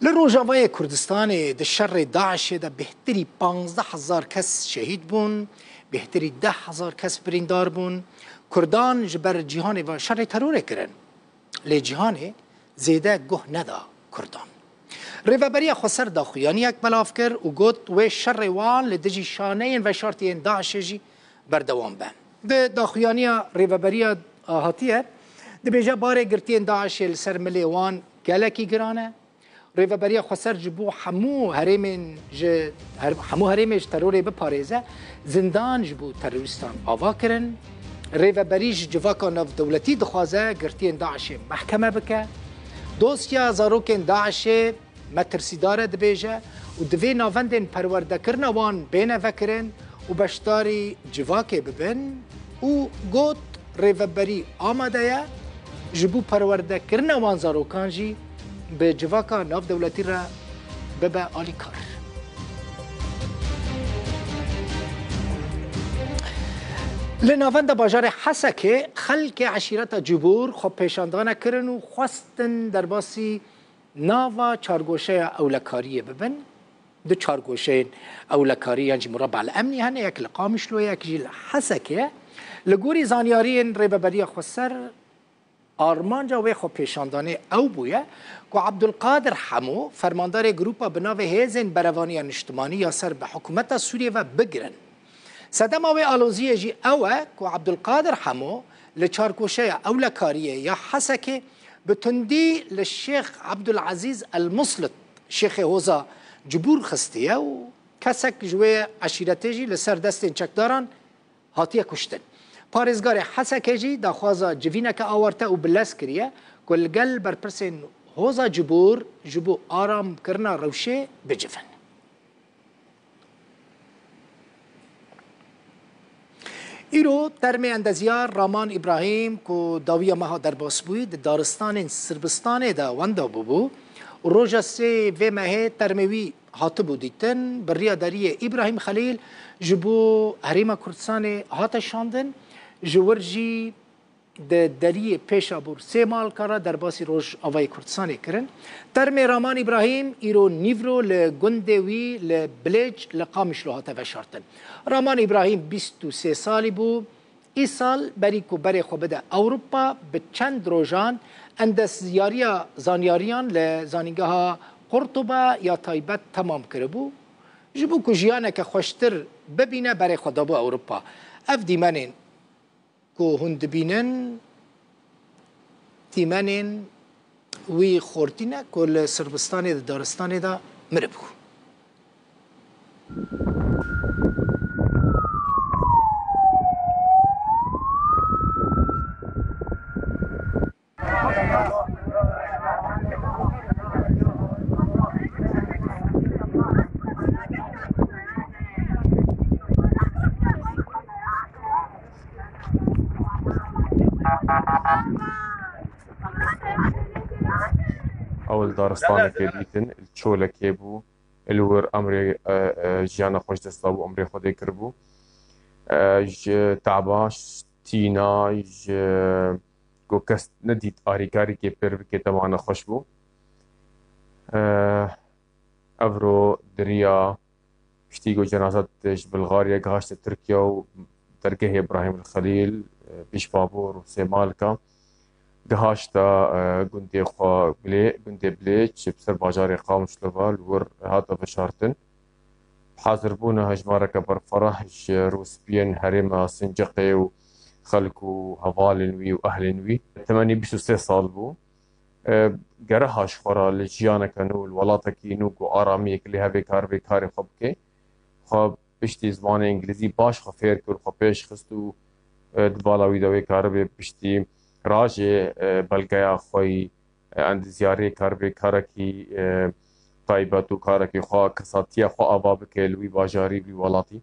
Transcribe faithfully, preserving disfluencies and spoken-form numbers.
Li Rojavayê Kurdistanê di şerê DAIŞê de bêhtirî panzdeh hezar kes şehîd bûn, bêhtirî deh hezar kes birîndar bûn. Kurdan ji ber cîhanê ve şerê terorê kirin. Lê cîhanê zêde guh neda Kurdan. Rêveberiya Xweser daxuyaniyek belav kir û got, wê şerê wan li dijî şaneyên veşartiyên DAIŞê jî berdewam be. Di daxuyaniya rêveberiya hatiye, dibêje barê girtiyên DAIŞê li ser milê wan gelekî giran e. Rêveberiya Xweser ji bo hemû herêmên ji her, hemû herêmê ji terorê biparêze, zindan ji bo terorîstan ava kirin. Rêveberî ji civaka navdewletî dixwaze girtiyên DAIŞê mehkeme bike. Dosya zarokên DAIŞê metirsîdar e dibêje û divê navendên perwerdekirina wan bêne vekirin û beşdarî civakê bibin û got, rêveberî amade ye ji bo perwerdekirina wan zarokan jî bi civaka navdewletî re bibe alîkar. Li navenda bajarê Hesekê xelkê eşîreta Cibûr xwepêşandane kirin û xwestin derbasî nava çargoşeya ewlekariyê bibin. Du çargoşeyên ewlekarî yan jî murabba li emnî hene, yek li Qamişlo ye, yek jî li Hesekê ye. Li gorî zanyariyên Rêveberiya Xweser, armanca wê xwepêşandanê ew bûye ku Abdulkadir Hemo, fermandarê grûpa bi navê Hêzên Berevaniya Niştimanî ya ser bi hikûmeta Sûriyê ve bigirin. Sedema wê aloziyê jî ew e ku Abdulkadir Hemo li çarkoşeya ewlekariyê ya Hesekê bi tundî li Şêx Abdulazîz El Muslit, şêxê hoza Cibûr xistiye û kesek ji wê eşîretê jî li ser destên çekdaran hatiye kuştin. Parêzgarê Hesekê jî daxwaza civîneke awarte û bi lez kiriye ku li gel berpirsên hoza Cibûr ji bo aramkirina rewşê bicivin. Îro termê endezyar Raman Îbrahîm ku dawiya meha derbas bûyî di daristanên Sirbistanê de wenda bûbû û roja sê vê mehê termê wî hatibû dîtin, bi riya deriyê Îbrahîm Xelîl ji bo Herêma Kurdistanê hate şandin, ji wir jî di deriyê Pêşabûr Sêmalka re derbasî Rojavayê Kurdistanê kirin. Termê Raman Îbrahîm îro nîvro li gundê wî li Bilêç li Qamişlo hate veşartin. Raman Îbrahîm bîst û sê salî bû. Îsal berî ku berê xwe bide Ewropa, bi çend rojan endezyariya zanyariyan li Zanîngeha Qurtuba ya taybet temam kiribû. Ji bo ku jiyaneke xweştir bibîne, berê xwe dabû Ewropa. Ev dîmenên ku hûn dibînin, dîmenên wî xortî ne ku li Sirbistanê di daristanê de miribû. Ew li daristanekê dîtin, li çolekê bû, li wir emrê, e, e, jiyana xwe ji dest dabû, emrê Xwedê kiribû. E, ji teba, ji tîna, ji ku kes nedît arîkarîkê pêr bike, dema nexweş bû. E, evro diriya Piştî ku cenaza ji Bilgariyê gihişte Tirkiye û dergehê Îbrahîm Xelîl, e, Pêşbabûr û Sêmalka gihişte, e, gundê xwe Bilê-, gundê Bilêç, bi ser bajarê Qamişlo ve li wir hate veşartin. Hazirbûna hejmareke berfireh ji rûspiyên herêma Sinceqê û xelk û hevalên wî û ehlên wî. Temenî bîst û sê sal bû. E, gere ha ji xwe re li jiyaneke nû, li welatekî nû ku aramiyek lê hebe karibe karê xwe bike. Xwe piştî zimanê îngilîzî baş xwe fêr kir, xwe pêş xist û, e, di bala wî de wê karibe piştî rajê, e, belgeya xwe yî, e, endezyarê karibe karekî, e, taybet û karekî xwe, kesatiya xwe ava bike li wî bajarî, li wî welatî.